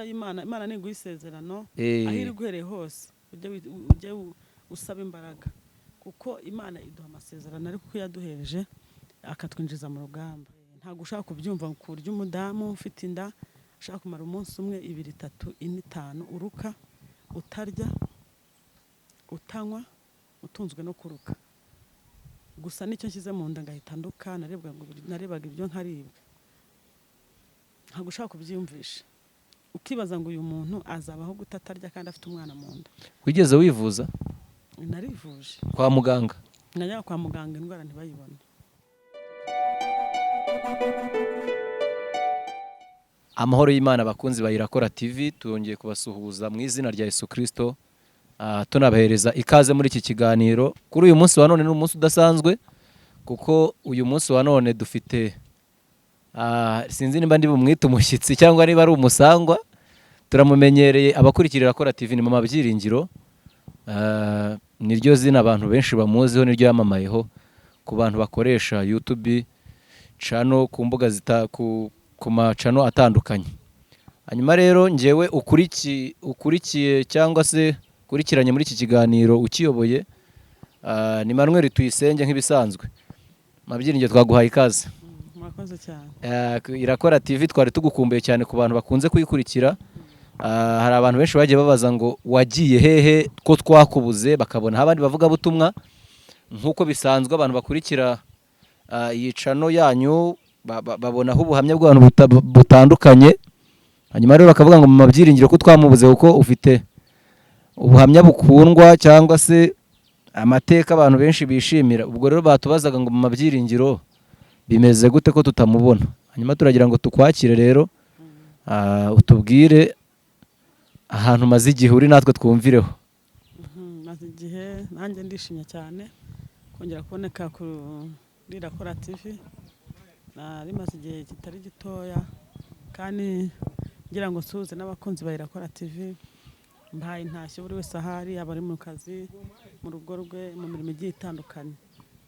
Imana niguha isezerano, aho iri guhereye hose ujye usaba imbaraga, kuko Imana iduha amasezerano, ariko uko yaduhereje akatwinjiza mu rugamba. Ntabwo ushaka kubyumva ku buryo umudamu ufite inda ushaka kumara umunsi umwe, ibiri, itatu, ine, itanu uruka, utarya, utanywa, utunzwe no kuruka gusa. Nicyo nshyize mu nda ngahita nduka, narebaga ibyo nkaribwa. Ntabwo ushaka kubyiyumvisha, ukibaza ngo uyu muntu azabaho gute atarya kandi afite umwana mu nda. Wigeze wivuza? Narivuje. Kwa muganga? Najyaga kwa muganga indwara ntibayibone. Amahoro y'Imana abakunzi ba Irakora TV, twongeye kubasuhuza mu izina rya Yesu Kristo, tunabahereza ikaze muri iki kiganiro. Kuri uyu munsi wa none ni umunsi udasanzwe, kuko uyu munsi wa none dufite, sinzi niba ndi bumwite umushyitsi cyangwa niba ari umusangwa, turamumenyereye abakurikira Irakora TV, ni Mama Byiringiro. Niryo zina abantu benshi bamuziho, niryo yamamayeho ku bantu bakoresha YouTube channel, ku mbuga zita ku macano atandukanye. Hanyuma rero njyewe ukurikiye cyangwa se ukurikiranye muri iki kiganiro ukiyoboye, ni Manuel Tuyisenge nk'ibisanzwe. Mabyiringiro, twaguhaye ikaze. Murakoze cyane. Irakora TV twari tugukumbuye cyane ku bantu bakunze kuyikurikira. Hari abantu benshi bagiye babaza ngo wagiye hehe ko twakubuze, bakabona abandi bavuga butumwa. Nk'uko bisanzwe abantu bakurikira iyi cano yanyu babonaho ubuhamya bw'abantu butandukanye. Hanyuma rero bakavuga ngo Mama Byiringiro ko twamubuze, kuko ufite ubuhamya bukundwa cyangwa se amateka abantu benshi bishimira. Ubwo rero batubazaga ngo Mama Byiringiro bimeze gute ko tutamubona. Hanyuma turagira ngo tukwakire rero, utubwire ahantu umaze igihe uri natwe twumvireho. Maze igihe, nanjye ndishimye cyane kongera kuboneka kuri Irakora TV. Nari maze igihe kitari gitoya, kandi ngira ngo nsuhuze n'abakunzi ba Irakora TV. Mbahaye intashyo buri wese ahari, yaba ari mu kazi, mu rugo rwe, mu mirimo igiye itandukanye.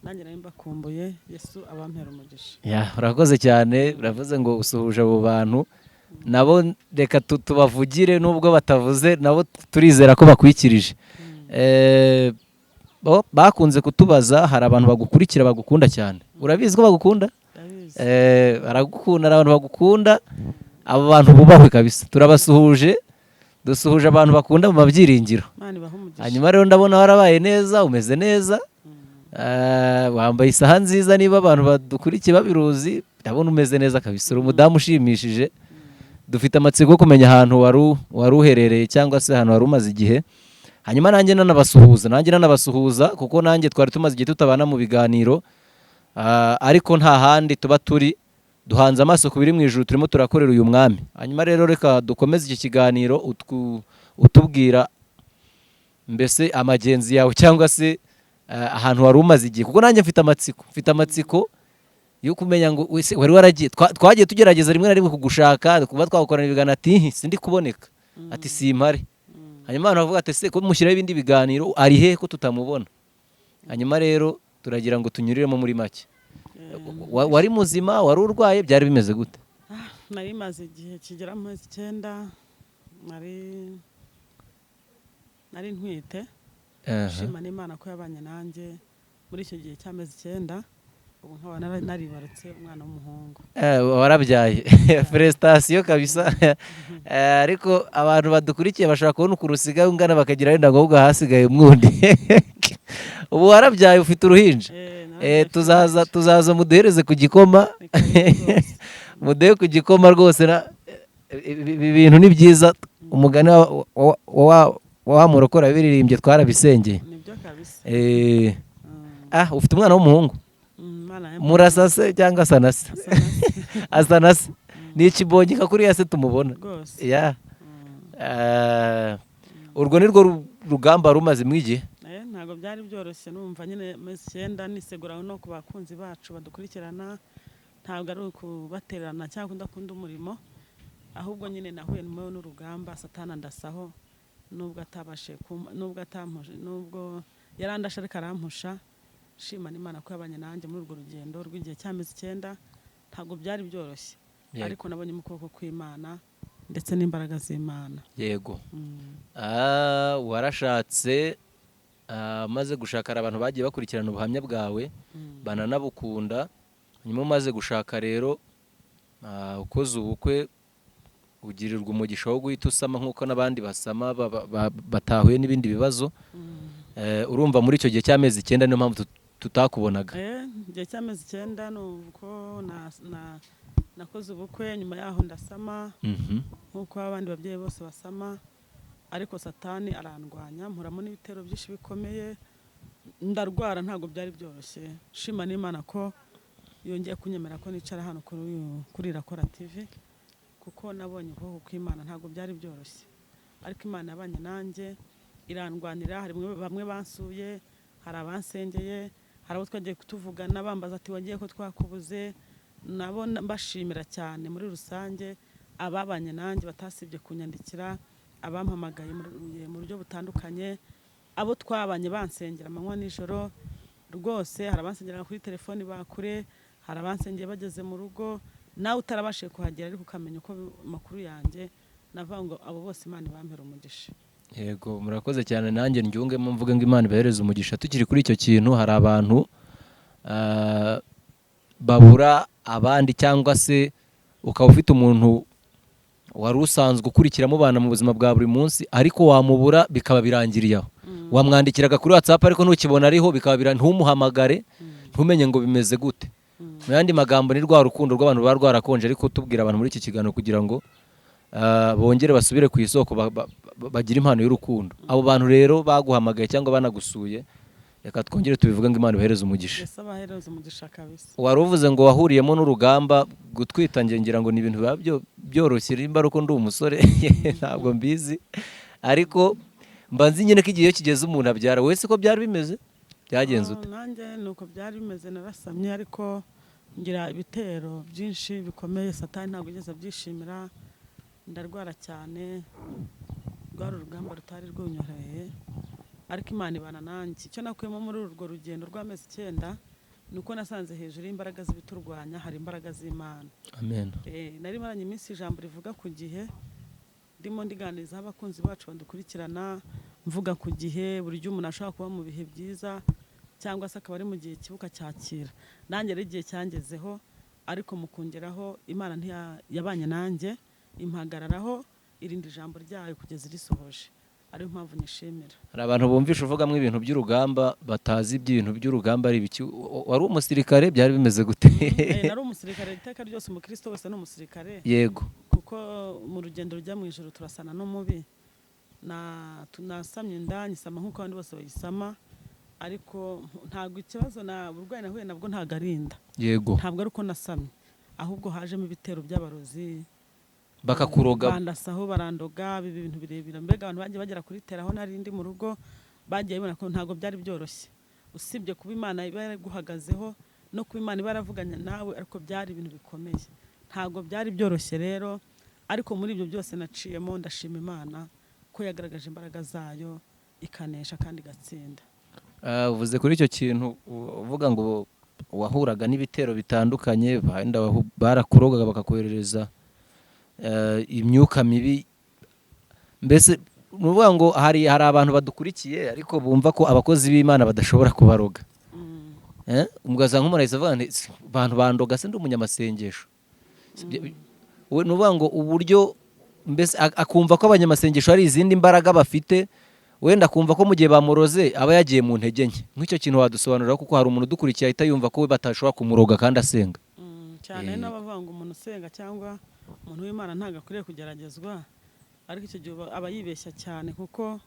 Nanjye nari mbakumbuye. Yesu abampera umugisha. Ya, urakoze cyane. Uravuze ngo usuhuje abo bantu, nabo reka tubavugire nubwo batavuze, nabo turizera ko bakwikirije. Bakunze kutubaza, hari abantu bagukurikira bagukunda cyane. Urabizi ko bagukunda? Ndabizi. Baragukunda, hari abantu bagukunda. Abo bantu bubahwe kabisa, turabasuhuje. Dusuhuje abantu bakunda mu Mabyiringiro. Imana ibahe umugisha. Hanyuma rero ndabona warabaye neza, umeze neza, wambaye isaha nziza. Niba abantu badukurikiye babiruzi, ndabona umeze neza kabisa, uri umudamu ushimishije. Dufite amatsiko yo kumenya ahantu wari uherereye cyangwa se ahantu wari umaze igihe. Hanyuma nanjye nanabasuhuza kuko nanjye twari tumaze igihe tutabana mu biganiro, ariko nta handi tuba turi, duhanze amaso ku biri mu ijuru, turimo turakorera uyu mwami. Hanyuma rero reka dukomeze iki kiganiro, utubwira mbese amagenzi yawe cyangwa se ahantu wari umaze igihe, kuko nanjye mfite amatsiko yo kumenya ngo wese wari waragiye. Twagiye tugerageza rimwe na rimwe kugushaka, kuba twagukorana ibiganiro, ati sindi kuboneka, ati simpare. Hanyuma abantu bavuga ati se ko mushyiraho ibindi biganiro, ari he ko tutamubona? Hanyuma rero turagira ngo tunyuriremo muri make. Wari muzima, wari urwaye, byari bimeze gute? Nari maze igihe kigera mu mezi 9, nari ntwite. Shima n'Imana ko yabanye nanjye muri icyo gihe cy'amezi 9, ubu nkaba naribarutse umwana w'umuhungu. Warabyaye, félicitations kabisa. Ariko abantu badukurikiye bashobora kubona ukuntu usigaye ungana, bakagira wenda ngo ahubwo hasigaye umwundi. Ubu warabyaye, ufite uruhinja? Narabyaye, mfite Tuzaza uruhinja. Tuzaza muduhereze ku gikoma. Ni karibu rwose. Muduhe ku gikoma rwose. Ibi bintu ni byiza, umugani wa murokora biririmbye, twarabisengeye. Nibyo kabisa. Ufite umwana w'umuhungu? Imana yampaye. Murasa se cyangwa asa na se? Asa na se. Asa na se, ni ikibongeka kuriya se tumubona? Rwose. Ya. Urwo ni rwo rugamba rumazemo igihe? Ntabwo byari byoroshye. Numva nyine amezi 9, nisegura no ku bakunzi bacu badukurikirana, ntabwo ari ukubatererana cyangwa kudakunda umurimo, ahubwo nyine nahuye n'urugamba, Satana ndasaho, nubwo atabashe nubwo atampuje, nubwo yarandashe ariko arampusha. Shima n'Imana ko yabanye nanjye muri urwo rugendo rw'igihe cy'amezi 9. Ntabwo byari byoroshye, ariko nabonye mu kuboko kw'Imana. ndetse n'imbaraga z'Imana. Yego. Warashatse, maze gushaka hari abantu bagiye bakurikirana ubuhamya bwawe bananabukunda. Nyuma umaze gushaka rero, ukoze ubukwe, ugirirwa umugisha wo guhita usama nk'uko n'abandi basama batahuye n'ibindi bibazo. Urumva muri icyo gihe cy'amezi 9 niyo mpamvu tutakubonaga. Igihe cy'amezi 9 ni uko nakoze ubukwe, nyuma yaho ndasama nk'uko abandi babyeyi bose basama, ariko Satani arandwanya, mpuramo n'ibitero byinshi bikomeye, ndarwara, ntabwo byari byoroshye. Shima n'Imana ko yongeye kunyemera ko nicara hano kuri Irakora TV, kuko nabonye ukuboko kw'Imana, ntabwo byari byoroshye, ariko Imana yabanye nanjye irandwanira. Hari bamwe bansuye, hari abansengeye, hari abo twagiye kutuvugana bambaza ati wagiye ko twakubuze, nabo mbashimira cyane muri rusange, ababanye nanjye batasibye kunyandikira, abampamagaye mu buryo butandukanye, abo twabanye bansengera amanywa nijoro rwose. Hari abansengera kuri telefoni bakure, hari abansengeye bageze mu rugo, nawe utarabashije kuhagera ariko ukamenya uko amakuru yanjye, navuga ngo abo bose Imana ibampere umugisha. Yego, murakoze cyane. Nanjye ndyungemo mvuge ngo Imana ibahereze umugisha. Tukiri kuri icyo kintu, hari abantu babura abandi, cyangwa se ukaba ufite umuntu wari usanzwe ukurikira mubana mu buzima bwa buri munsi, ariko wamubura bikaba birangiriye aho. Wamwandikiraga kuri WhatsApp ariko ntukibona ariho, bikaba ntumuhamagare, ntumenye ngo bimeze gute. Mu yandi magambo ni rwa rukundo rw'abantu ruba rwarakonje, ariko tubwira abantu muri iki kiganiro kugira ngo bongere basubire ku isoko, bagire impano y'urukundo. Abo bantu rero baguhamagaye cyangwa banagusuye, reka twongere tubivuge ngo Imana ibahereze umugisha. Yesu abahereze umugisha kabisa. Wari uvuze ngo wahuriyemo n'urugamba, gutwita nge ngira ngo ni ibintu biba byoroshye, nimba ari uko ndi umusore ntabwo mbizi, ariko mba nzi nyine ko igihe kigeze umuntu abyara. Wese ko byari bimeze, byagenze ute? Nanjye nuko byari bimeze, narasamye ariko ngira ibitero byinshi bikomeye, Satani ntabwo yigeze abyishimira, ndarwara cyane, rwari urugamba rutari rwunyoroheye, ariko Imana ibana nanjye. Icyo nakuyemo muri urwo rugendo rw'amezi 9 ni uko nasanze hejuru y'imbaraga z'ibiturwanya hari imbaraga z'Imana. Amen. Nari maranye iminsi ijambo rivuga ku gihe, ndimo ndiganirizaho abakunzi bacu badukurikirana, mvuga ku gihe, buryo umuntu ashobora kuba mu bihe byiza cyangwa se akaba ari mu gihe kibuka cyakira. Nanjye rero igihe cyangezeho, ariko mu kongeraho Imana yabanye nanjye, impagararaho, irindi jambo ryayo kugeza irisohoje, ariyo mpamvu nyishimira. Hari abantu bumvisha uvugamo ibintu by'urugamba batazi iby'ibintu by'urugamba ari ibiki. Wari umusirikare, byari bimeze gute? Nari umusirikare iteka ryose, umukristo wese ni umusirikare. Yego. Kuko mu rugendo rujya mu ijuru turasana n'umubi. Nasamye inda nyisama nk'uko abandi bose bayisama, ariko ntabwo ikibazo na uburwayi nahuye nabwo ntabwo ari inda. Yego. Ntabwo ari uko nasamye, ahubwo hajemo ibitero by'abarozi bakakuroga, bandasaho, barandoga, biba ibintu birebire. Mbega abantu bagiye bagera kuri tera aho nari ndi mu rugo, bagiye babona ko ntabwo byari byoroshye, usibye kuba Imana iba yaraguhagazeho no kuba Imana iba yaravuganye nawe, ariko byari ibintu bikomeye, ntabwo byari byoroshye rero. Ariko muri ibyo byose naciyemo, ndashima Imana ko yagaragaje imbaraga zayo ikanesha kandi igatsinda. Uvuze kuri icyo kintu uvuga ngo wahuraga n'ibitero bitandukanye, barakurogaga bakakoherereza imyuka mibi. Mbese ni ukuvuga ngo hari abantu badukurikiye ariko bumva ko abakozi b'Imana badashobora kubaroga. Ugasanga nk'umuntu ahise avuga nti abantu bandoga se ndi umunyamasengesho. Ni ukuvuga ngo uburyo mbese akumva ko abanyamasengesho hari izindi mbaraga bafite, wenda akumva ko mu gihe bamuroze aba yagiye mu ntege nke. Nk'icyo kintu wadusobanurira, kuko hari umuntu udukurikiye ahita yumva ko we batashobora kumuroga kandi asenga. Cyane n'abavuga ngo umuntu usenga cyangwa umuntu w'Imana ntabwo akwiriye kugeragezwa, ariko icyo gihe aba yibeshya cyane, kuko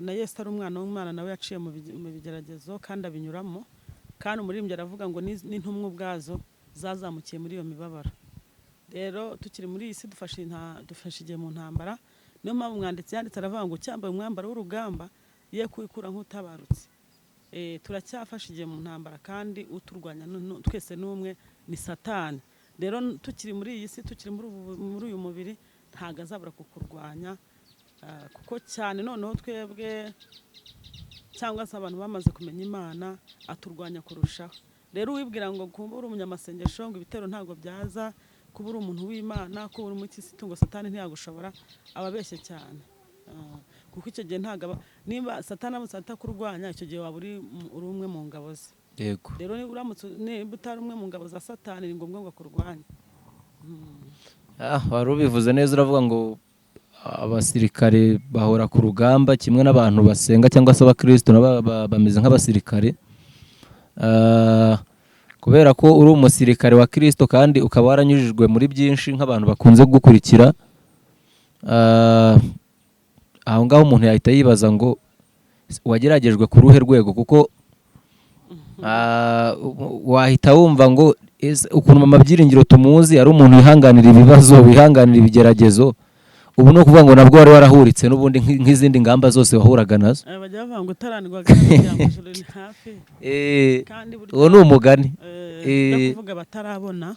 na Yesu ari umwana w'Imana, nawe yaciye mu bigeragezo kandi abinyuramo. Kandi umuririmbyi aravuga ngo n'intumwa ubwazo zazamukiye muri iyo mibabaro. Rero tukiri muri iyi si dufashe igihe mu ntambara, niyo mpamvu umwanditsi yanditse aravuga ngo cyambaye umwambaro w'urugamba ye kwikura nk'utabarutse. Turacyafashe igihe mu ntambara, kandi uturwanya twese n'umwe ni Satani. Rero tukiri muri iyi si, tukiri muri uyu mubiri, ntabwo azabura kukurwanya, kuko cyane noneho twebwe cyangwa se abantu bamaze kumenya Imana aturwanya kurushaho. Rero uwibwira ngo kumba uri umunyamasengesho ngo ibitero ntabwo byaza, Kuba uri umuntu w'Imana, kuba uri umukirisitu ngo Satani ntiyagushobora, aba abeshye cyane. Kuko icyo gihe ntabwo niba Satani aramutse atakurwanya, icyo gihe waba uri umwe mu ngabo ze. Yego. Rero niba uramutse niba utari umwe mu ngabo za Satani, ni ngombwa ngo akurwanye. Wari ubivuze neza, uravuga ngo abasirikare bahora ku rugamba kimwe n'abantu basenga cyangwa se abakristo nabo bameze nk'abasirikare. Kubera ko uri umusirikare wa Kristo kandi ukaba waranyujijwe muri byinshi nk'abantu bakunze gukurikira, aho ngaho umuntu yahita yibaza ngo wageragejwe ku ruhe rwego? Kuko wahita wumva ngo ukuntu Mama Byiringiro tumuzi ari umuntu wihanganira ibibazo, wihanganira ibigeragezo, ubu ni ukuvuga ngo nabwo wari warahuritse n'ubundi nk'izindi ngamba zose wahuraga nazo. Bajya bavuga ngo utaranirwa kugira ngo ijuru ni hafi. Kandi burya Uwo ni umugani. Byo kuvuga batarabona,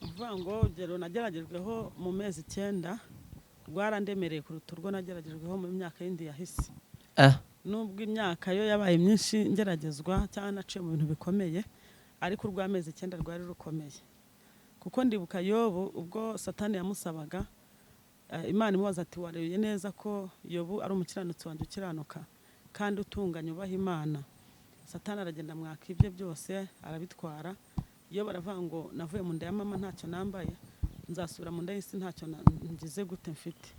uvuga ngo urugero nageragejweho mu mezi 9 rwarandemereye kuruta urwo nageragejweho mu myaka yindi yahise. Nubwo imyaka yo yabaye myinshi ngeragezwa cyangwa naciye mu bintu bikomeye, ariko urw'amezi 9 rwari rukomeye. Kuko ndibuka Yobu ubwo Satani yamusabaga, Imana imubaza ati warebye neza ko Yobu ari umukiranutsi wanjye ukiranuka kandi utunganye ubaha Imana. Satani aragenda mwaka ibye byose arabitwara. Yobu aravuga ngo navuye mu nda ya mama ntacyo nambaye, nzasubira mu nda y'isi ntacyo ngize gute mfite.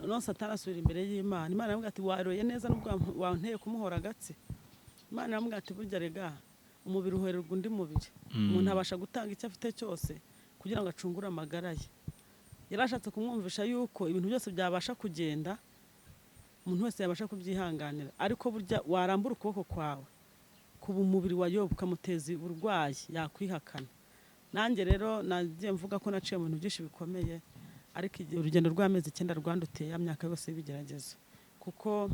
Noneho Satani asubira imbere y'Imana. Imana iramubwira ati waroye neza nubwo wanteye kumuhora agatsi. Imana iramubwira ati burya rega umubiri uhererwa undi mubiri. Umuntu abasha gutanga icyo afite cyose kugira ngo acungure amagara ye. Yarashatse kumwumvisha yuko ibintu byose byabasha kugenda, umuntu wese yabasha kubyihanganira, ariko burya warambura ukuboko kwawe kuba umubiri wa Yobu ukamuteza uburwayi yakwihakana. Nanjye rero nagiye mvuga ko naciye mu bintu byinshi bikomeye, ariko urugendo rw'amezi 9 rwanduteye ya myaka yose y'ibigeragezo. Kuko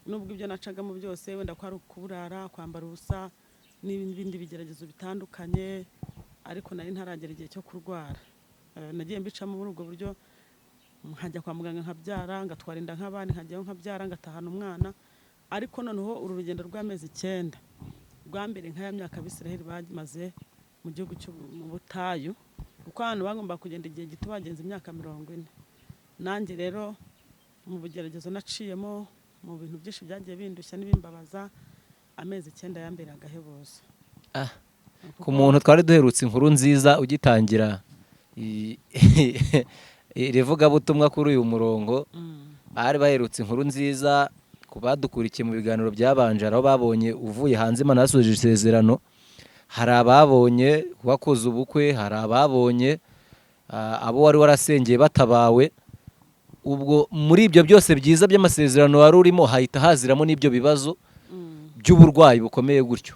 nubwo ibyo nacagamo byose wenda ko ari ukuburara, kwambara ubusa n'ibindi bigeragezo bitandukanye, ariko nari ntaragera igihe cyo kurwara. Nagiye mbicamo muri ubwo buryo, nkajya kwa muganga nkabyara, ngatwara inda nk'abandi, nkajyayo nkabyara, ngatahana umwana. Ariko noneho uru rugendo rw'amezi 9 rwa mbere nk'aya myaka Abisiraheli bamaze mu gihugu mu butayu, kuko abantu bagomba kugenda igihe gito bagenza imyaka 40. Nanjye rero mu bugeragezo naciyemo, mu bintu byinshi byagiye bindushya n'ibimbabaza, amezi 9 yambere agahebuzo. Ku muntu twari duherutse inkuru nziza ugitangira irivugabutumwa kuri uyu murongo, bari baherutse inkuru nziza ku badukurikiye mu biganiro byabanje, aho babonye uvuye hanze Imana yasohoje isezerano, hari ababonye wakoze ubukwe, hari ababonye abo wari warasengeye batabawe. Ubwo muri ibyo byose byiza by'amasezerano wari urimo hahita haziramo n'ibyo bibazo by'uburwayi bukomeye gutyo.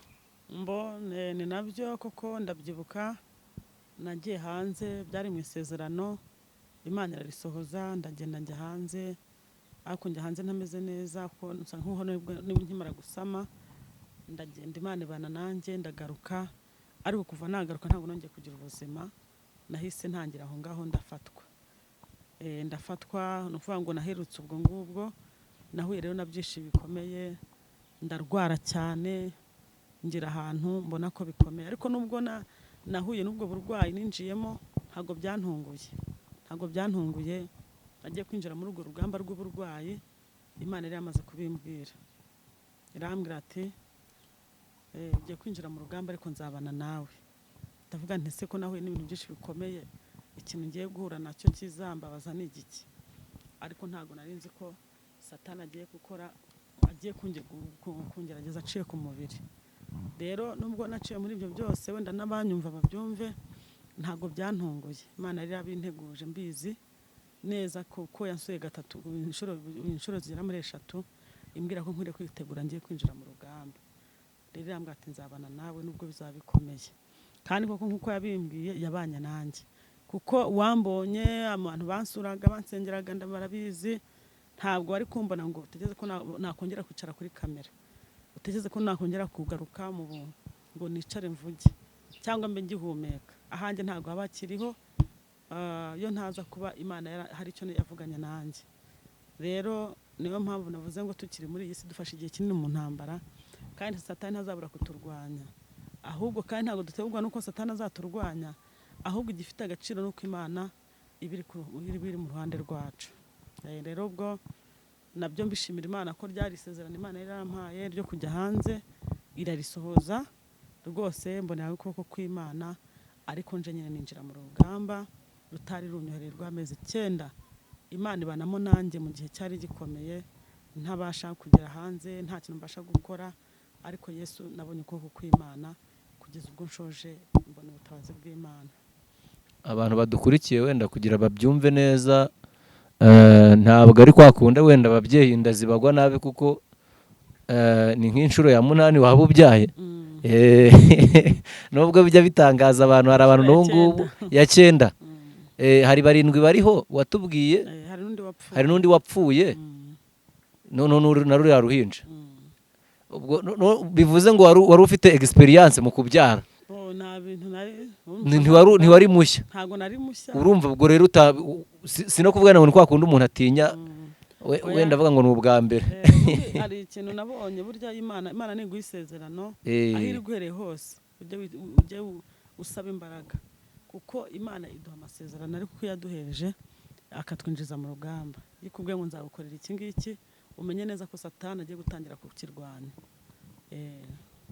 Mbone ni nabyo koko ndabyibuka, nagiye hanze byari mu isezerano, Imana irarisohoza, ndagenda njya hanze, ariko njya hanze ntameze neza kuko nsa nkuho nibwo nkimara gusama, ndagenda Imana ibana nanjye ndagaruka, ariko kuva nagaruka ntabwo nongeye kugira ubuzima, nahise ntangira aho ngaho ndafatwa. Ndafatwa, ni ukuvuga ngo naherutse ubwo ngubwo, nahuye rero na byinshi bikomeye, ndarwara cyane, ngira ahantu mbona ko bikomeye, ariko nubwo nahuye n'ubwo burwayi ninjiyemo ntabwo byantunguye, ntabwo byantunguye. Nagiye kwinjira muri urwo rugamba rw'uburwayi, Imana yari yamaze kubimbwira, irambwira ati ugiye kwinjira mu rugamba ariko nzabana nawe. Ndavuga nti ese ko nahuye n'ibintu byinshi bikomeye, ikintu ngiye guhura nacyo kizambabaza ni igiki? Ariko ntabwo nari nzi ko Satani agiye gukora, agiye kungerageza aciye ku mubiri. Rero nubwo naciye muri ibyo byose, wenda n'abanyumva babyumve, ntabwo byantunguye. Imana yari yabinteguje mbizi neza ko yansuye gatatu, inshuro zigera muri 3, imbwira ko nkwiriye kwitegura ngiye kwinjira mu rugamba. Rero irambwira ati nzabana nawe nubwo bizaba bikomeye. Kandi koko nkuko yabimbwiye yabanye nanjye, kuko wambonye abantu bansuraga bansengeraga barabizi, ntabwo bari kumbona ngo utegeze ko nakongera kwicara kuri kamera, utegeze ko nakongera kugaruka mu ngo nicare mvuge cyangwa mbe ngihumeka. Ahanjye ntabwo haba hakiriho, yo ntaza kuba Imana hari icyo yavuganye nanjye. Rero niyo mpamvu navuze ngo tukiri muri iyi si dufashe igihe kinini mu ntambara, kandi Satani ntazabura kuturwanya. Ahubwo kandi ntabwo dutegurwa nuko Satani azaturwanya, Ahubwo igifite agaciro ni uko Imana iba iri mu ruhande rwacu. Rero ubwo nabyo mbishimira Imana ko ryari isezerano Imana yari yarampaye ryo kujya hanze, irarisohoza rwose, mbonera ukuboko kw'Imana. Ariko nje nyine ninjira mu rugamba rutari runyohereye rw'amezi 9. Imana ibanamo nanjye mu gihe cyari gikomeye, ntabasha kugera hanze, nta kintu mbasha gukora, ariko Yesu nabonye ukuboko kw'Imana kugeza ubwo nshoje mbona ubutabazi bw'Imana. Abantu badukurikiye wenda kugira babyumve neza, ntabwo ari kwa kundi wenda ababyeyi inda zibagwa nabi, kuko ni nk'inshuro ya 8 waba ubyaye. Nubwo bijya bitangaza abantu, hari abantu n'ubu ngubu ya 9. Hari 7 bariho watubwiye, hari n'undi wapfuye, none na ruriya ruhinja. Ubwo bivuze ngo wari ufite experience mu kubyara. Ntiwari mushya. Ntago nari mushya. Urumva ubwo rero si no kuvuga ngo ni kwa kundi umuntu atinya, wenda avuga ngo ni ubwa mbere. Hari ikintu nabonye burya Imana niguha isezerano, aho iri guhereye hose ujye usaba imbaraga, kuko Imana iduha amasezerano ariko uko yaduhereje akatwinjiza mu rugamba. Iyo ikubwiye ngo nzagukorera iki ngiki, umenye neza ko Satani agiye gutangira kukirwanya.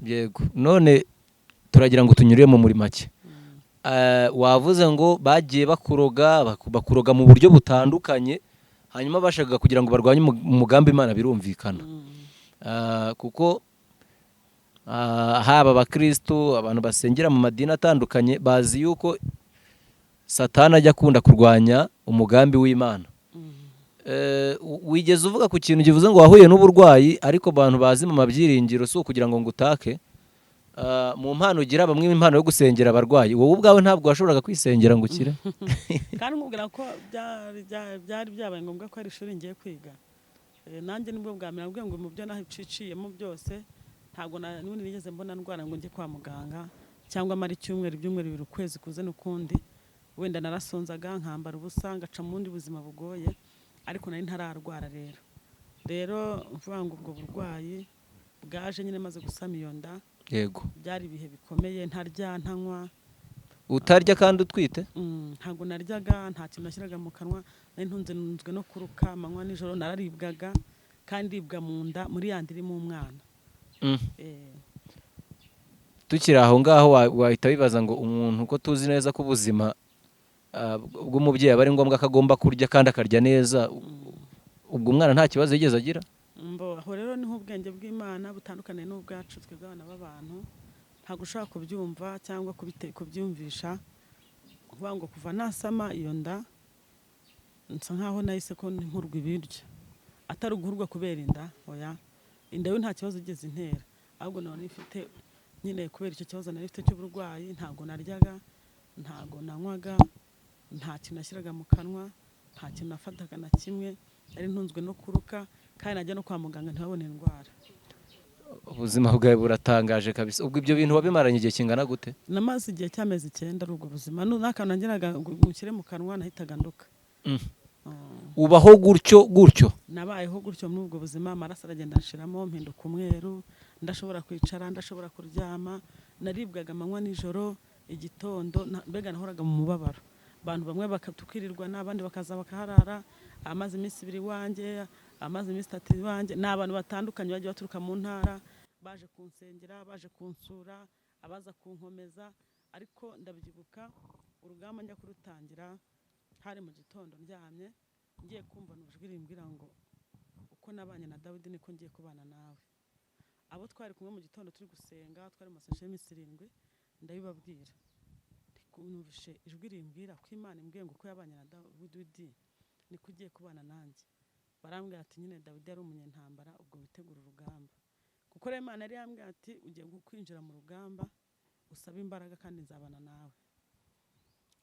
Yego, none turagira ngo tunyure mu muri make. Wavuze ngo bagiye bakuroga, bakuroga mu buryo butandukanye, hanyuma bashakaga kugira ngo barwanye umugambi Imana, birumvikana. Kuko haba abakristo, abantu basengera mu madini atandukanye bazi yuko Satani ajya akunda kurwanya umugambi w'Imana. Wigeze uvuga ku kintu kivuze ngo wahuye n'uburwayi, ariko abantu bazi mu mabyiringiro si ukugira ngo ngutake. Mu mpano ugira bamwe impano yo gusengera abarwayi, wowe ubwawe ntabwo washoboraga kwisengera ngo ukire. Kandi nkubwira ko byari byabaye ngombwa ko ari ishuri ngiye kwiga. Nanjye nibwo bwa mbere nabwiye ngo mu byo naciciyemo byose ntabwo n'ubundi nigeze mbona ndwara ngo njye kwa muganga cyangwa amara icyumweru, ibyumweru bibiri, ukwezi kuze n'ukundi. Wenda narasonzaga nkambara ubusa ngaca mu bundi buzima bugoye, ariko nari ntararwara. Rero mvuga ngo ubwo burwayi bwaje nyine maze gusama iyo nda. Yego, byari ibihe bikomeye, ntarya ntanywa. Utarya kandi utwite? Ntabwo naryaga, nta kintu nashyiraga mu kanwa, nari ntunzwe no kuruka amanywa nijoro, nararibwaga kandi ndibwa mu nda muri yandi irimo umwana. Tukiri aho ngaho wahita wibaza ngo umuntu, ko tuzi neza ko ubuzima bw'umubyeyi aba ari ngombwa ko agomba kurya kandi akarya neza, ubwo umwana nta kibazo yigeze agira? Aho rero niho ubwenge bw'Imana butandukaniye n'ubwacu twebwe abana b'abantu. Ntabwo ushobora kubyumva cyangwa kubyumvisha. Kuvuga ngo kuva nasama iyo nda nsa nkaho nahise ko nkurwa ibiryo, atari uguhurwa kubera inda, oya, inda yo nta kibazo igeze intera, ahubwo none ifite nyine kubera icyo kibazo nari ifite cy'uburwayi. Ntabwo naryaga, ntabwo nanywaga, nta kintu nashyiraga mu kanwa, nta kintu nafataga na kimwe, nari ntunzwe no kuruka, kandi najya no kwa muganga ntibabone indwara. Ubuzima bwawe buratangaje kabisa. Ubwo ibyo bintu wabimaranye igihe kingana gute? Namaze igihe cy'amezi 9 ari ubwo buzima. N'akantu nageraga ngo nshyire mu kanwa nahitaga nduka. Ubaho gutyo gutyo? Nabayeho gutyo muri ubwo buzima, amaraso aragenda anshiramo, mpinduka umweru, ndashobora kwicara, ndashobora kuryama, naribwaga amanywa nijoro, igitondo, mbega nahoraga mu mubabaro. Abantu bamwe bakatukirirwana, abandi bakaza bakaharara, amaze iminsi 2 iwanjye, amaze iminsi 3 iwanjye. Ni abantu batandukanye bagiye baturuka mu ntara, baje kunsengera, baje kunsura, abaza kunkomeza. Ariko ndabyibuka urugamba njya kurutangira hari mu gitondo ndyamye, ngiye kumva ijwi rimbwira ngo uko nabanye na Dawidi niko ngiye kubana nawe. Abo twari kumwe mu gitondo turi gusenga, twari mu masengesho y'iminsi 7, ndabibabwira. Numvise ijwi rimbwira ko Imana imbwiye ngo uko yabanye na Dawidi niko ugiye kubana nanjye. Barambwira ati nyine Dawidi yari umunyentambara, ubwo witegura urugamba. Kuko rero Imana yari yambwiye ati ugiye kwinjira mu rugamba usaba imbaraga kandi nzabana nawe.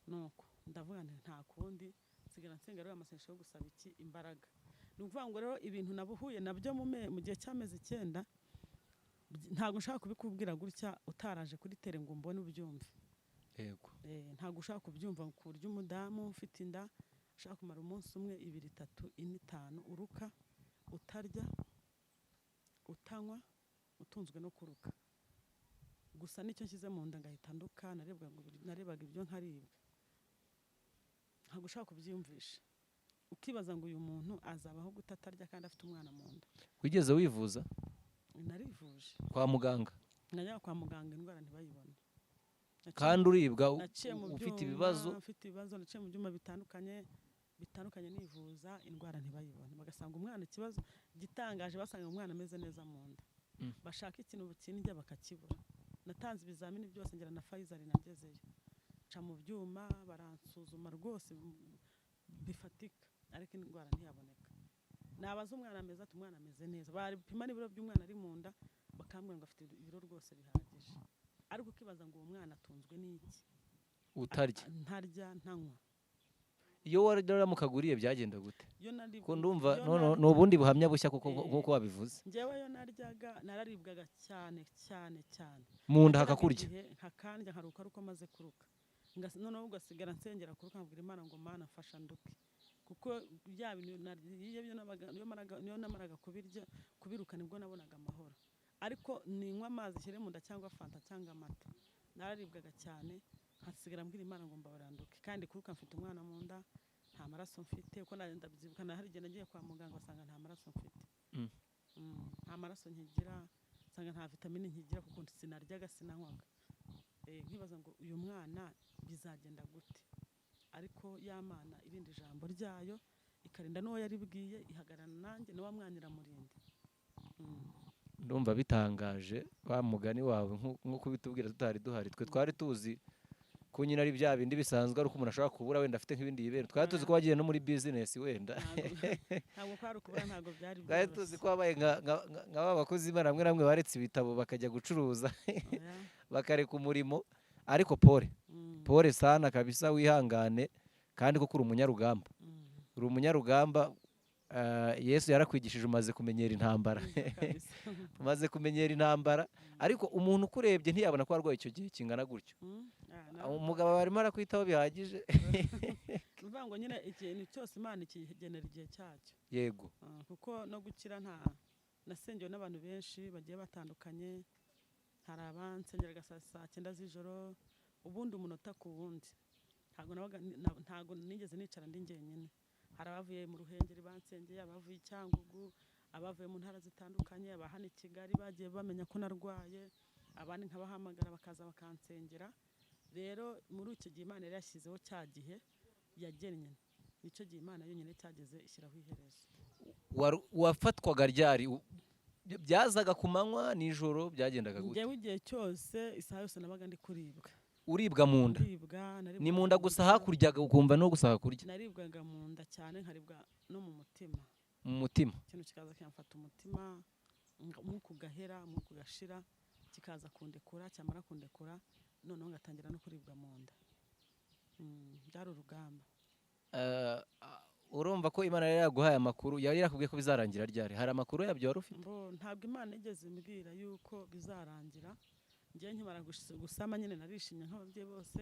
Nuko ndavuga nti nta kundi, nsigara nsenga rero amasengesho yo gusaba iki imbaraga. Ni ukuvuga ngo rero ibintu nabuhuye nabyo mu gihe cy'amezi 9, ntabwo nshaka kubikubwira gutya utaraje kuri tere ngo mbone ubyumve. Yego. Ntabwo ushaka kubyumva ku buryo umudamu ufite inda ushaka kumara umunsi umwe, 2, 3, 4, 5 uruka, utarya, utanywa, utunzwe no kuruka. Gusa nicyo nshyize mu nda ngahita nduka, narebaga ibyo nkaribwa. Ntabwo ushobora kubyiyumvisha, ukibaza ngo uyu muntu azabaho gute atarya kandi afite umwana mu nda. Wigeze wivuza? Narivuje. Kwa muganga? Najyaga kwa muganga indwara ntibayibone. Kandi uribwa, Naciye mu ufite byuma, ibibazo. Mfite ibibazo, naciye mu byuma bitandukanye bitandukanye nivuza, indwara ntibayibone, bagasanga umwana ikibazo gitangaje, basanga umwana ameze neza mu nda. Bashaka ikintu kindya bakakibura. Natanze ibizamini byose, ngera na Faisal nagezeyo, nca mu byuma baransuzuma rwose bifatika, ariko indwara ntiyaboneka. Nabaza umwana ameze ati umwana ameze neza, baripima n'ibiro by'umwana ari mu nda bakambwira ngo afite ibiro rwose bihagije, ariko ukibaza ngo uwo mwana atunzwe n'iki? Utarya? Ntarya, ntanywa. Iyo waramukaguriye byagenda gute? Iyo nari Ko ndumva iyo no ni ubundi buhamya bushya kuko nk'uko wabivuze. Njyewe iyo naryaga nararibwaga cyane cyane cyane. Mu nda Nageraga hakakurya? igihe nkakandya nkaruka ari uko maze kuruka. Noneho ugasigara nsengera kuruka, nkabwira Imana ngo Mana mfasha nduke, kuko bya bintu nariye byo niyo namaraga kubirya kubiruka nibwo nabonaga amahoro. Ariko ninywa amazi shyire mu nda cyangwa fanta cyangwa amata, nararibwaga cyane, nkasigara mbwira Imana ngo mbabaranduke. Kandi kuruka mfite umwana mu nda, nta maraso mfite, uko ndabyibuka na hari igihe nagiye kwa muganga basanga nta maraso mfite. Nta maraso nkigira, nsanga nta vitamine nkigira kuko sinaryaga sinanywaga. Nkibaza ngo uyu mwana bizagenda gute? Ariko ya Mana irinda ijambo ryayo, ikarinda n'uwo yaribwiye, ihagararana nanjye, na wa mwana iramurinda. Ndumva bitangaje wa mugani wawe nk'uko ubitubwira tutari duhari. Twe twari tuzi ko nyine ari bya bindi bisanzwe, ari uko umuntu ashobora kubura wenda afite nk'ibindi yibera. Twari tuzi ko wagiye no muri bizinesi wenda. Ntabwo kwari ukubura, ntabwo byari Twari tuzi ko wabaye nka ba bakozi b'Imana bamwe na bamwe baretse ibitabo bakajya gucuruza, Oya. bakareka umurimo. Ariko pole, pole sana kabisa, wihangane, kandi koko uri umunyarugamba. Uri umunyarugamba, Yesu yarakwigishije, umaze kumenyera intambara. Kabisa. Umaze kumenyera intambara, ariko umuntu ukurebye ntiyabona ko warwaye icyo gihe kingana gutyo. Umugabo arimo arakwitaho bihagije? Ni ukuvuga ngo nyine ikintu cyose Imana ikigenera igihe cyacyo. Kuko no gukira nta nasengewe n'abantu benshi bagiye batandukanye, hari abansengeraga saa 9 z'ijoro, ubundi umunota ku wundi. Ntabwo nabaga, ntabwo nigeze nicara ndi njyenyine. Hari abavuye mu Ruhengeri bansengeye, abavuye i Cyangugu, abavuye mu ntara zitandukanye, aba hano i Kigali bagiye bamenya ko narwaye, abandi nkabahamagara bakaza bakansengera. Rero muri icyo gihe Imana yari yashyizeho cya gihe yagennye, nicyo gihe Imana yonyine cyageze ishyiraho iherezo. Wafatwaga ryari? Byazaga ku manywa, nijoro, byagendaga gute? Njyewe igihe cyose, isaha yose nabaga ndi kuribwa. Uribwa mu nda? Ndibwa, naribwaga Ni mu nda mu gusa nda. hakuryaga ukumva no gusa hakurya? Naribwaga mu nda cyane, nkaribwa no mu mutima. Mu mutima? Ikintu kikaza kikamfata umutima, umwuka ugahera, umwuka ugashira, kikaza kundekura, cyamara kundekura noneho ngatangira no kuribwa mu nda. Byari urugamba. Urumva ko Imana yari yaguhaye amakuru, yari yarakubwiye ko bizarangira ryari? Hari amakuru yabyo wari ufite? Ntabwo Imana yigeze imbwira yuko bizarangira. Njyewe nkimara gusama nyine narishimye nk'ababyeyi bose,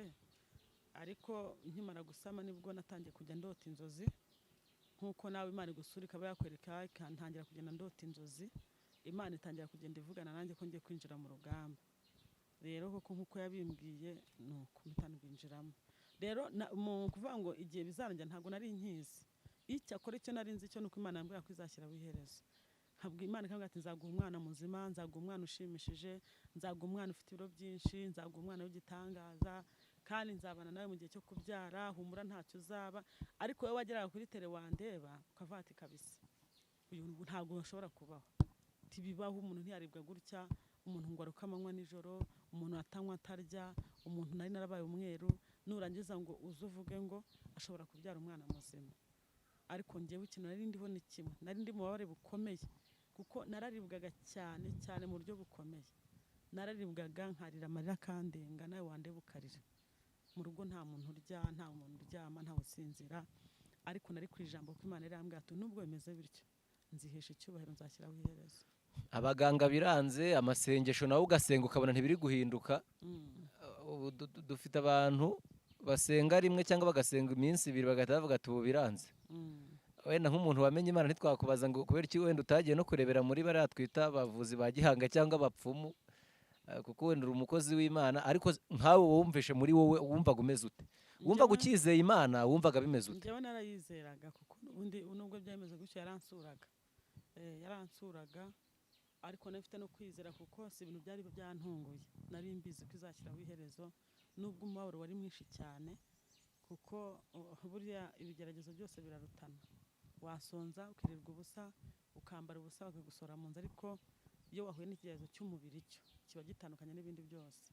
ariko nkimara gusama nibwo natangiye kujya ndota inzozi, nk'uko nawe Imana igusura ikaba yakwereka, ikantangira kugenda ndota inzozi. Imana itangira kugenda ivugana nanjye ko ngiye kwinjira mu rugamba. Rero koko nk'uko yabimbwiye nuko mpita ndwinjiramo. Rero mu kuvuga ngo igihe bizarangira ntabwo nari nkizi. Icyakora icyo nari nzi cyo nuko Imana yambwira ko izashyiraho iherezo. Nkabwira Imana ikambwira ati nzaguha umwana muzima, nzaguha umwana ushimishije, nzaguha umwana ufite ibiro byinshi, nzaguha umwana w'igitangaza, kandi nzabana nawe mu gihe cyo kubyara, humura ntacyo uzaba. Ariko wowe wageraga kuri tele wandeba ukavuga ati kabisa uyu ntabwo ashobora kubaho. Ntibibaho, umuntu ntiyaribwa gutya, umuntu ngo aruke amanywa nijoro, umuntu atanywa atarya, umuntu nari narabaye umweru, nurangiza ngo uze uvuge ngo ashobora kubyara umwana muzima. Ariko njyewe ikintu nari ndiho ni kimwe, nari ndi mu bubabare bukomeye, kuko nararibwaga cyane cyane mu buryo bukomeye. Nararibwaga nkarira amarira akandenga, nawe wandeba ukarira. Mu rugo nta muntu urya, nta muntu uryama, ntawe usinzira, ariko nari ku ijambo ko Imana yari yambwiye ati nubwo bimeze bityo nzihesha icyubahiro, nzashyiraho iherezo. Abaganga biranze, amasengesho nawe ugasenga ukabona ntibiri guhinduka. Ubu dufite abantu basenga rimwe cyangwa bagasenga iminsi ibiri bagahita bavuga ati ubu biranze. Wenda nk'umuntu wamenye Imana ntitwakubaza ngo kubera iki wenda utagiye no kurebera muri bariya twita abavuzi ba gihanga cyangwa abapfumu, kuko wenda uri umukozi w'Imana, ariko nkawe wumvishe muri wowe wumvaga umeze ute? Wumvaga ukizeye Imana, wumvaga bimeze ute? Njyewe narayizeraga, kuko ubundi nubwo byemeze gutyo yaransuraga, yaransuraga, ariko nafite no kwizera, kuko si ibintu byari byantunguye, nari mbizi ko izashyiraho iherezo, nubwo umubabaro wari mwinshi cyane, kuko buriya ibigeragezo byose birarutana, wasonza ukirirwa ubusa, ukambara ubusa bakagusora mu nzu, ariko iyo wahuye n'ikigeragezo cy'umubiri cyo kiba gitandukanye n'ibindi byose.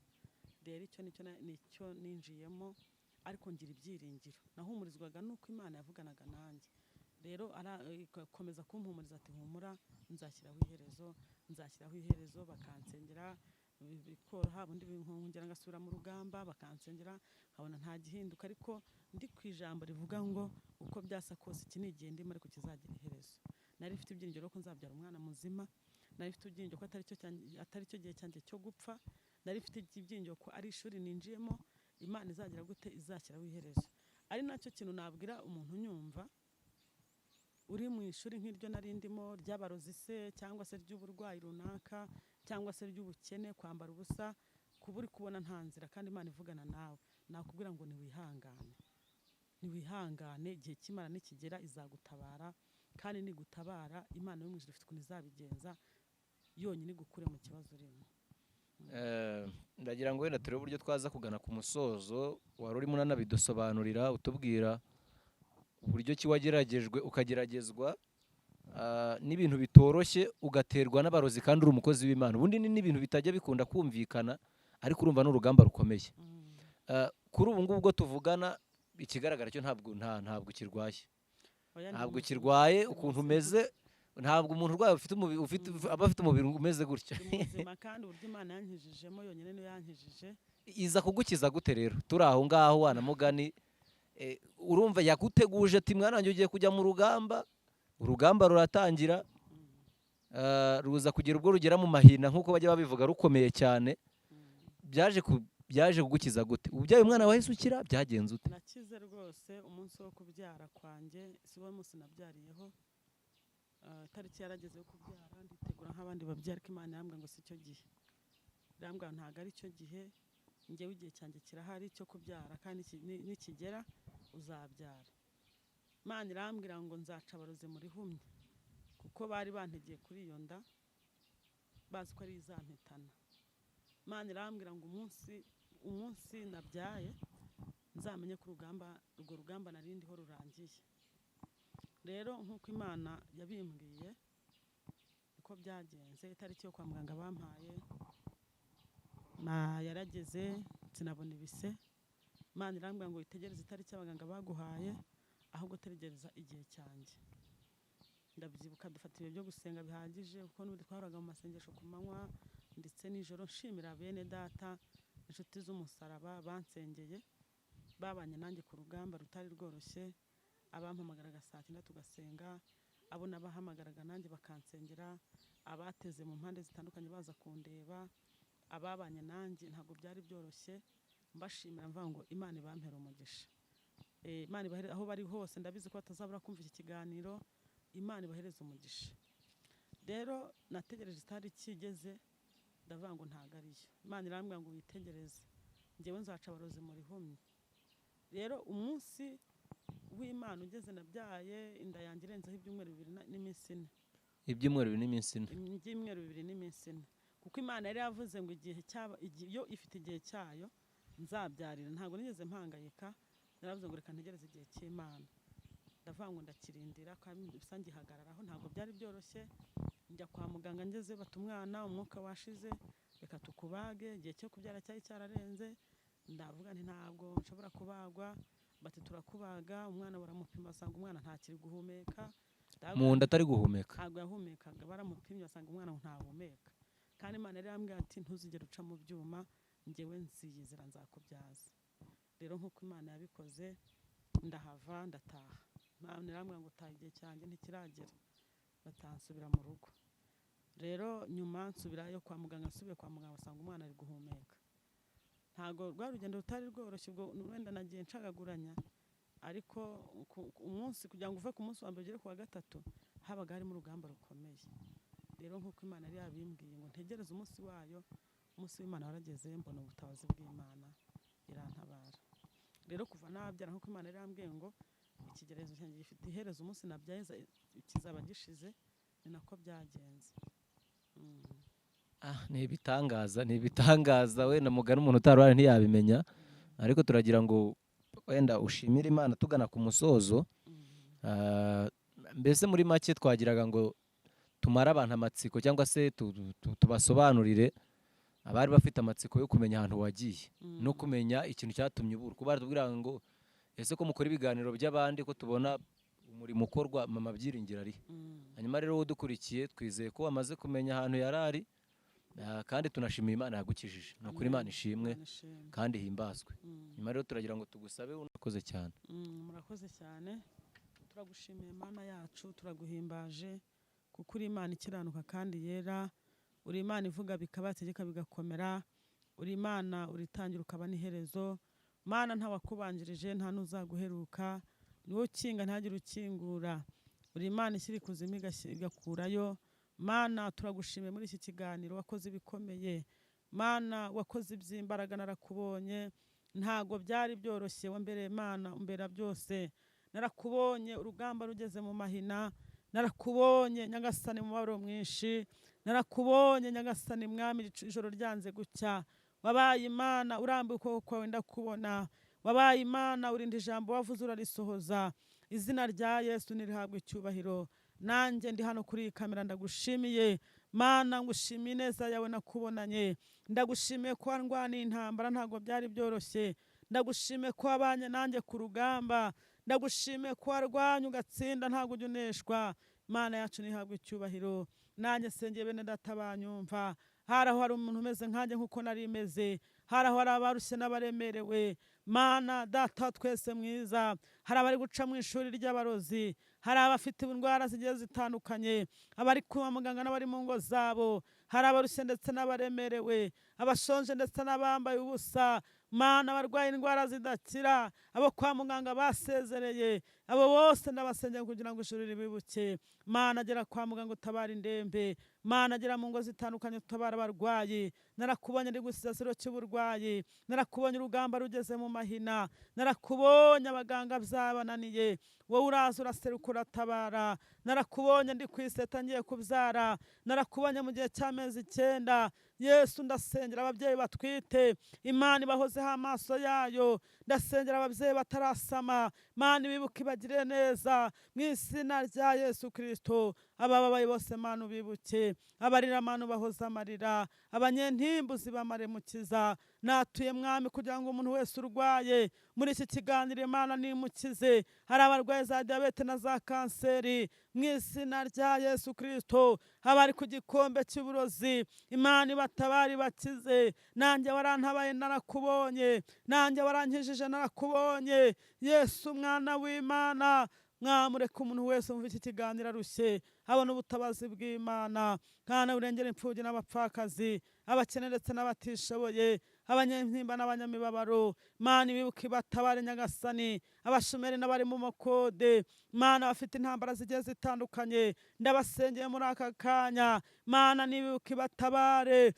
Rero icyo nicyo ninjiyemo, ariko ngira ibyiringiro, nahumurizwaga nuko Imana yavuganaga nanjye. Rero arakomeza kumpumuriza ati humura, nzashyiraho iherezo, nzashyiraho iherezo, bakansengera bikoroha, ubundi nkongera ngasubira mu rugamba, bakansengera nkabona nta gihinduka, ariko ndi ku ijambo rivuga ngo uko byasa kose iki ni igihe ndimo, ariko kizagira iherezo. Nari mfite ibyiringiro ko nzabyara umwana muzima, nari mfite ibyiringiro ko atari cyo gihe cyanjye cyo gupfa, nari mfite ibyiringiro ko ari ishuri ninjiyemo, Imana izagira gute, izashyiraho iherezo. Ari nacyo kintu nabwira umuntu unyumva uri mu ishuri nk'iryo nari ndimo, ry'abarozi se cyangwa se ry'uburwayi runaka cyangwa se ry'ubukene, kwambara ubusa, kuba uri kubona nta nzira kandi Imana ivugana nawe, nakubwira ngo niwihangane, niwihangane, igihe cy'Imana nikigera izagutabara, kandi nigutabara Imana yo mu ijuru ifite ukuntu izabigenza yonyine igukure mu kibazo urimo. Ndagira ngo wenda turebe uburyo twaza kugana ku musozo, wari urimo unanabidusobanurira utubwira uburyo ki wageragejwe ukageragezwa n'ibintu bitoroshye, ugaterwa n'abarozi kandi uri umukozi w'Imana. Ubundi ni n'ibintu bitajya bikunda kumvikana, ariko urumva n'urugamba rukomeye. Kuri ubu ngubu ubwo tuvugana, ikigaragara cyo ntabwo ntabwo kirwaye, ntabwo kirwaye ukuntu umeze, ntabwo umuntu urwaye aba afite umubiri umeze gutya. Kandi uburyo Imana yankijijemo yonyine niyo yankijije. Iza kugukiza gute rero? Turi aho ngaho wanamugani, urumva yaguteguje ati mwana wanjye ugiye kujya mu rugamba, urugamba ruratangira, ruza kugera ubwo rugera mu mahina nk'uko bajya babivuga, rukomeye cyane. Byaje kugukiza gute? Ubyaye umwana wahise ukira, byagenze ute? Nakize rwose umunsi wo kubyara kwanjye, si wo munsi nabyariyeho. Itariki yarageze yo kubyara, nditegura nk'abandi babyara, ariko Imana irambwira ngo si cyo gihe, irambwira ntabwo ari cyo gihe, njyewe igihe cyanjye kirahari cyo kubyara, kandi nikigera uzabyara. Imana irambwira ngo nzaca abarozi muri humye, kuko bari bantegeye kuri iyo nda bazi ko ari izampitana. Imana irambwira ngo umunsi nabyaye nzamenye ko urwo rugamba nari ndiho rurangiye. Rero nk'uko Imana yabimbwiye niko byagenze. Itariki yo kwa muganga bampaye yarageze, sinabona ibise. Imana irambwira ngo itegereze itariki abaganga baguhaye, ahubwo tegereza igihe cyanjye. Ndabyibuka dufata ibihe byo gusenga bihagije, kuko n'ubundi twahoraga mu masengesho ku manywa ndetse nijoro, nshimira bene data inshuti z'umusaraba bansengeye, babanye nanjye ku rugamba rutari rworoshye, abampamagaraga saa 9 tugasenga, abo nabahamagaraga nanjye bakansengera, abateze mu mpande zitandukanye baza kundeba, ababanye nanjye ntabwo byari byoroshye, mbashimira mvuga ngo Imana ibampere umugisha. Imana ibahere aho bari hose, ndabizi ko batazabura kumva iki kiganiro, Imana ibahereze umugisha. Rero nategereje itariki igeze, ndavuga ngo ntago ariyo. Imana irambwira ngo witegereze, njyewe nzaca abarozi muri humye. Rero umunsi w'Imana ugeze, nabyaye inda yanjye irenzeho ibyumweru 2 n'iminsi 4. Ibyumweru 2 n'iminsi 4. Ibyumweru 2 n'iminsi 4. Kuko Imana yari yavuze ngo igihe cyaba, iyo ifite igihe cyayo nzabyarira. Ntabwo nigeze mpangayika, naravuze ngo reka ntegereze igihe cy'Imana. Ndavuga ngo ndakirindira kandi bisa ngihagararaho, ntabwo byari byoroshye. Njya kwa muganga ngeze bata umwana umwuka washize, reka tukubage, igihe cyo kubyara cyari cyararenze. Ndavuga nti ntabwo nshobora kubagwa, bati turakubaga. Umwana baramupima basanga umwana ntakiri guhumeka, mu nda atari guhumeka, ntabwo yahumekaga, baramupimye basanga umwana ntahumeka. Kandi Imana yari yambwiye ati ntuzigere uca mu byuma, njyewe nziyizira nzakubyaza. Rero nk'uko Imana yabikoze, ndahava ndataha. Imana irambwira ngo taha igihe cyanjye ntikiragera, batansubira mu rugo. Rero nyuma nsubirayo kwa muganga, nsubiye kwa muganga basanga umwana ari guhumeka. Ntago rwa rugendo rutari rworoshye, ubwo wenda nagiye ncagaguranya, ariko umunsi kugira ngo uve ku munsi wa mbere ugere ku wa gatatu habaga harimo urugamba rukomeye. Rero nk'uko Imana yari yabimbwiye ngo ntegereze umunsi wayo, umunsi w'Imana warageze, mbona ubutabazi bw'Imana irantabara. Rero kuva nabyara, nk'uko Imana yarambwiye ngo ikigeragezo cyanjye gifite iherezo, umunsi nabyaye kizaba gishize, ni nako byagenze. Ni ibitangaza, ni ibitangaza. Wenda mugana umuntu utari ntiyabimenya, ariko turagira ngo wenda ushimire Imana tugana ku musozo. Mbese muri make twagiraga ngo tumare abantu amatsiko, cyangwa se tubasobanurire abari bafite amatsiko yo kumenya ahantu wagiye no kumenya ikintu cyatumye ubura. Kuba baratubwira ngo ese ko mukora ibiganiro by'abandi, ko tubona umurimo ukorwa, Mama Byiringiro ari? Hanyuma rero wowe udukurikiye, twizeye ko wamaze kumenya ahantu yari ari, kandi tunashimiye Imana yagukijije. Ni ukuri, Imana ishimwe Imana ishimwe. kandi himbazwe. Nyuma rero turagira ngo tugusabe, unakoze cyane. Murakoze cyane. Turagushimiye Mana yacu, turaguhimbaje kuko uri Imana ikiranuka kandi yera, uri Imana ivuga bikaba, yategeka bigakomera, uri Imana uritangira ukaba n'iherezo. Mana, ntawakubanjirije, nta n'uzaguheruka, ni wowe ukinga ntihagire ukingura, uri Imana ishyira ikuzimu igakurayo. Mana, turagushimiye muri iki kiganiro, wakoze ibikomeye. Mana, wakoze iby'imbaraga, narakubonye, ntago byari byoroshye, wambereye Mana, umbera byose. Narakubonye urugamba rugeze mu mahina, narakubonye Nyagasani mu mubabaro mwinshi, narakubonye Nyagasani Mwami ijoro ryanze gucya. Wabaye Imana, urambuye ukuboko kwawe ndakubona. Wabaye Imana, urinda ijambo wavuze urarisohoza. Izina rya Yesu nirihabwe icyubahiro. Nanjye ndi hano kuri iyi kamera ndagushimiye Mana, ngushimiye ineza yawe nakubonanye, ndagushimiye ko wandwaniye intambara, ntabwo byari byoroshye, ndagushimiye ko wabanye nanjye ku rugamba, ndagushimiye ko warwanye ugatsinda, ntabwo ujya uneshwa. Mana yacu ntihabwe icyubahiro. Nanjye sengeye bene data banyumva, hari aho hari umuntu umeze nkanjye nk'uko nari meze, hari aho hari abarushye n'abaremerewe. Mana Data wa twese mwiza, hari abari guca mu ishuri ry'abarozi, hari abafite indwara zigiye zitandukanye, abari kwa muganga n'abari mu ngo zabo, hari abarushye ndetse n'abaremerewe, abashonje ndetse n'abambaye ubusa. Mana, abarwaye indwara zidakira, abo kwa muganga basezereye, abo bose ndabasengera kugira ngo ijuru ribibuke. Mana, gera kwa muganga utabara indembe. Mana, gera mu ngo zitandukanye utabara abarwayi. Narakubonye ndi gusasiro cy'uburwayi, narakubonye urugamba rugeze mu mahina, narakubonye abaganga byabananiye, wowe uraza uraseruka uratabara. Narakubonye ndi ku iseta ngiye kubyara, narakubonye mu gihe cy'amezi 9. Yesu, ndasengera ababyeyi batwite, Imana ibahozeho amaso yayo. Ndasengera ababyeyi batarasama, Mana ibibuke ibagire neza mu izina rya Yesu Kristo. Abababaye bose Mana ubibuke, abarira Mana ubahoze amarira, abanyentimbuzi bamare mukiza. Natuye Mwami kugira ngo umuntu wese urwaye muri iki kiganiro Imana nimukize. Hari abarwaye za diyabete na za kanseri mu izina rya Yesu Kristo, abari ku gikombe cy'uburozi Imana ibatabare bakize. Nanjye warantabaye narakubonye, nanjye warankijije narakubonye. Yesu mwana w'Imana, mwamureka umuntu wese wumva iki kiganiro arushye abona ubutabazi bw'Imana. Kandi urengera imfubyi n'abapfakazi, abakene ndetse n'abatishoboye, abanyentimba n'abanyamibabaro. Mana ibibuke ibatabare Nyagasani, abashomeri n'abari mu makode. Mana, bafite intambara zigiye zitandukanye, ndabasengeye muri aka kanya. Mana nibibuke ibatabare,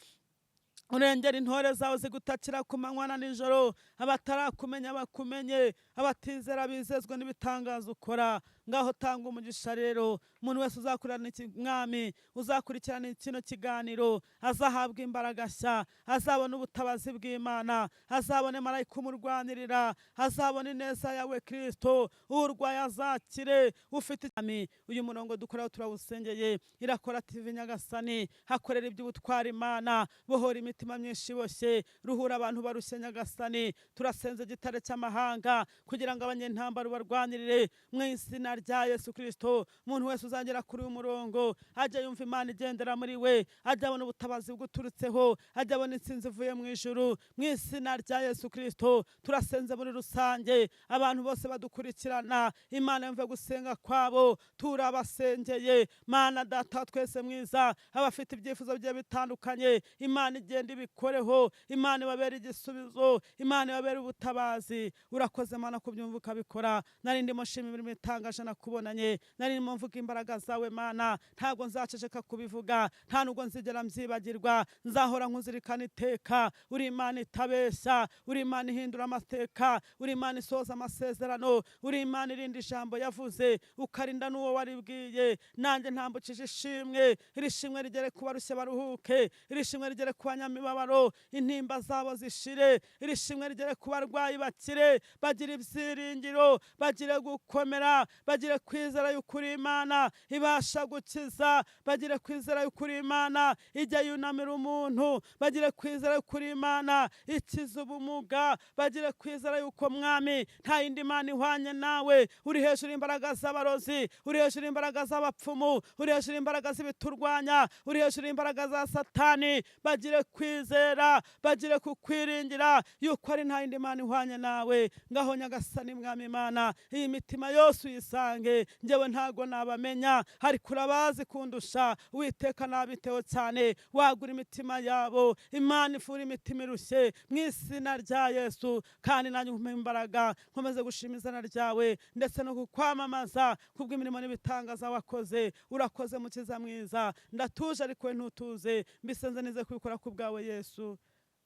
urengera intore zawe zigutakira ku manywa na nijoro, abatarakumenya bakumenye, abatizera bizezwe n'ibitangaza ukora. Ngaho tanga umugisha rero umuntu wese uzakurikirana iki Mwami, uzakurikirana kino kiganiro azahabwa imbaraga nshya, azabona ubutabazi bw'Imana, azabone marayika umurwanirira, azabona ineza yawe Kristo, urwaye azakire, ufite Mwami. Uyu murongo dukoraho turawusengeye, Irakora TV Nyagasani, hakorera iby'ubutwari Imana, bohora imitima myinshi iboshye, ruhura abantu barushye Nyagasani. Turasenze igitare cy'amahanga kugira ngo abanyentambara barwanirire mu izina rya Yesu Kristo. Umuntu wese uzagera kuri uyu murongo ajya yumva Imana igendera muri we, ajya abona ubutabazi bwuturutseho, ajya abona intsinzi ivuye mu ijuru mu izina rya Yesu Kristo. Turasenze muri rusange abantu bose badukurikirana, Imana yumve gusenga kwabo, turabasengeye. Mana Data twese mwiza, abafite ibyifuzo bigiye bitandukanye, Imana igenda ibikoreho, Imana ibabere igisubizo, Imana ibabere ubutabazi. Urakoze Mana kubyumva ukabikora. Nari ndimo nshima imirimo itangaje Nakubonanye narimo mvuga imbaraga zawe Mana, ntabwo nzaceceka kubivuga, nta nubwo nzigera mbyibagirwa, nzahora nkuzirikana iteka. Uri Imana itabeshya, uri Imana ihindura amateka, uri Imana isohoza amasezerano, uri Imana irinda ijambo yavuze, ukarinda n'uwo waribwiye. Nanjye ntambukije ishimwe, iri shimwe rigere ku barushye baruhuke, iri shimwe rigere ku banyamibabaro intimba zabo zishire, iri shimwe rigere ku barwayi bakire, bagire ibyiringiro, bagire gukomera, bagire kwizera y'ukuri Imana ibasha gukiza, bagire kwizera y'ukuri Imana ijya yunamira umuntu, bagire kwizera y'ukuri Imana ikiza ubumuga, bagire kwizera y'uko Mwami nta yindi Mana ihwanye nawe. Uri hejuru y'imbaraga z'abarozi, uri hejuru y'imbaraga z'abapfumu, uri hejuru y'imbaraga z'ibiturwanya, uri hejuru y'imbaraga za Satani. Bagire kwizera, bagire kukwiringira yuko ari nta yindi Mana ihwanye nawe. Ngaho Nyagasani Mwami Imana, iyi mitima yose uyisange, njyewe ntago nabamenya, ariko urabazi kundusha. Uwiteka nabiteho cyane, wagura imitima yabo, Imana ifura imitima irushye mu izina rya Yesu. Kandi nanjye umpe imbaraga nkomeze gushima izina ryawe ndetse no kukwamamaza kubw'imirimo n'ibitangaza wakoze. Urakoze Mukiza mwiza, ndatuje ariko we ntutuze, mbisenze nize kubikora ku bwawe Yesu.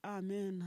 Amen.